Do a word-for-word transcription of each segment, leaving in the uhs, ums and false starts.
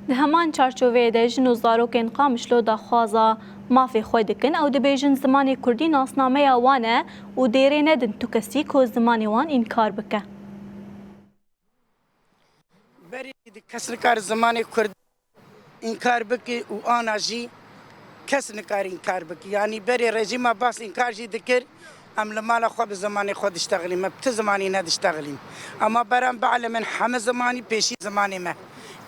Di heman çarçoveyê de jin û zarokên Qamişlo daxwaza mafê xwe dikin. Ew dibêjin zimanê kurdî nasnameya wan e û dê rê nedin tu kesî ku zimanê wan înkar bike. Berê di kes nikare zimanê kurdî înkar bike û ana jî kes nikare înkar bike. Yanî berê rejîma Baas înkar jî dikir, em li mala xwe bi zimanê xwe diştexilîn, me bi ti zimanî nediştexilîn. Ema beran bielemin heme zimanî pêşî zimanê me.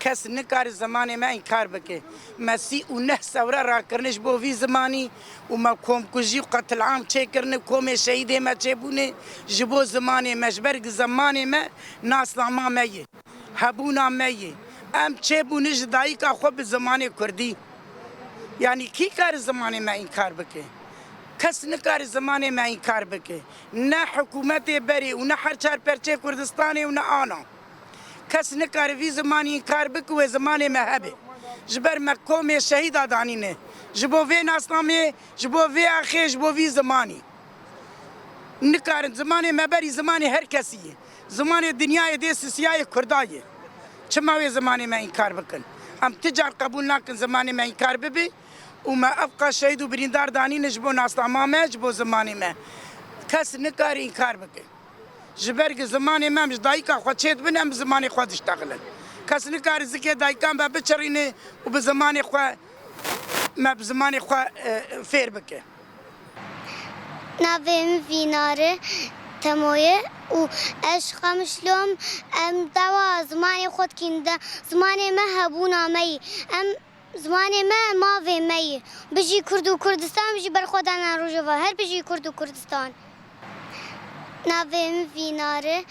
Kes nikare zimanê me înkar bike. Me sî û neh sewre rakirine ji bo vî zimanî û me komkujî û qetilam çêkirine, komê şehîdê me çêbûne ji bo zimanê me, ji ber ku zimanê me nasnama me ye. Hebûna me yê. Em çêbûne ji dayika xwe bi zimanê kurdî. Yanî kî kare zimanê me înkar bike? Kes nikare zimanê me înkar bike. Ne hikûmetê berê û ne her çar perçeyê Kurdistanê û ne ana. Kes nikare vî zimanî înkar bike, wê zimanê me hebe. Ji ber me komê şehîda danîne. Ji bo vê nasnameyê, ji bo vê axê, ji bo vî zimanî. Nikarin, zimanê me berî zimanê her kesî ye. Zimanê dinyayê dê sisiyayê kurda ye. Çima wê zimanê me înkar bikin? Em ti car qebûl nakin zimanê me înkar bibe û me evqa şehîd û birîndar danîne ji bo nasnama me, ji bo zimanê me. Kes nikare înkar bike. Ji ber ku zimanê me em ji dayika xwe çêdibin, em bi zimanê xwe diştexilin. Kes nikare zikê dayika me biçirîne û bi zimanê xwe, me bi zimanê xwe, e, fêr bike. Navê min Vînare Temo ye û ez ji Qamişlo me. Em dawa zimanê xwe dikîn. Zimanê me hebûna me ye. Em zimanê me mavê me ye. Bijî Kurd û Kurdistan, bijî berxwedana Rojava. Her bijî Kurd û Kurdistan. Navê min Vînare.